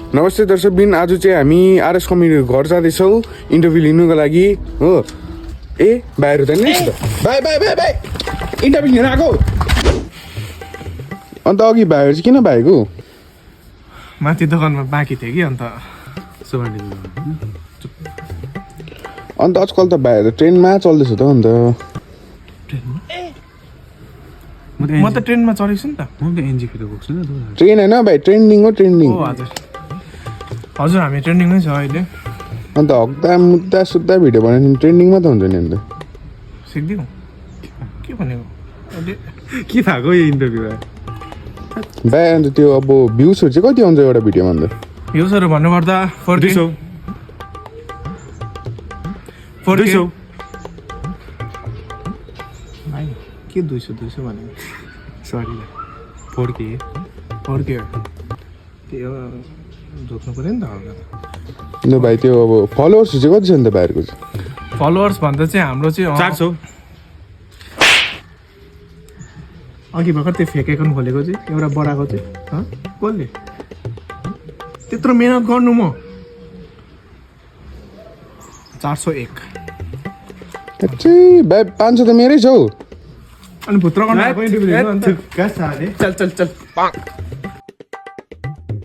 नमस्ते दर्शकबिन, आज चाहिँ हामी आरएस कम्पनीको घर जाँदैछौँ इन्टरभ्यू लिनुको लागि हो। ए भाइहरू त नि भाइ भाइ भाइ भाइ इन्टरभ्यू लिन आएको। अन्त अघि भाइहरू चाहिँ किन भाइको माथि दोकानमा बाँकी थियो कि अन्त आजकल त भाइहरू ट्रेनमा चल्दैछ त। अन्त म त ट्रेनमा चढेको छु नि त। ट्रेन होइन भाइ, ट्रेन्डिङ हो ट्रेन्डिङ। हजुर हामी ट्रेन्डिङमै छ अहिले। अन्त हक्दा मुद्दा सुत्दा भिडियो बनायो ट्रेन्डिङमा त हुन्छ नि। अन्त सिक्दिउँ के भनेको के भएको यो इन्टरभ्यू भाइ। अन्त त्यो अब भ्युजहरू चाहिँ कति आउँछ एउटा भिडियोमा? अन्त भ्युजहरू भन्नुपर्दा 200 के 200 भनेको सरी 4K त्यो जोत्नु पऱ्यो नि त हल्का। अन्त भाइ त्यो अब फलोवर्सहरू चाहिँ कति छ नि त भाइहरूको चाहिँ? फलोवर्स भन्दा चाहिँ हाम्रो चाहिँ 400 अघि भर्खर त्यो फेक एकाउन्ट खोलेको चाहिँ एउटा बढाएको चाहिँ कसले त्यत्रो मेहनत गर्नु? म 401 भाइ 500 त मेरै छ हौ। अनि भित्र गर्नु चल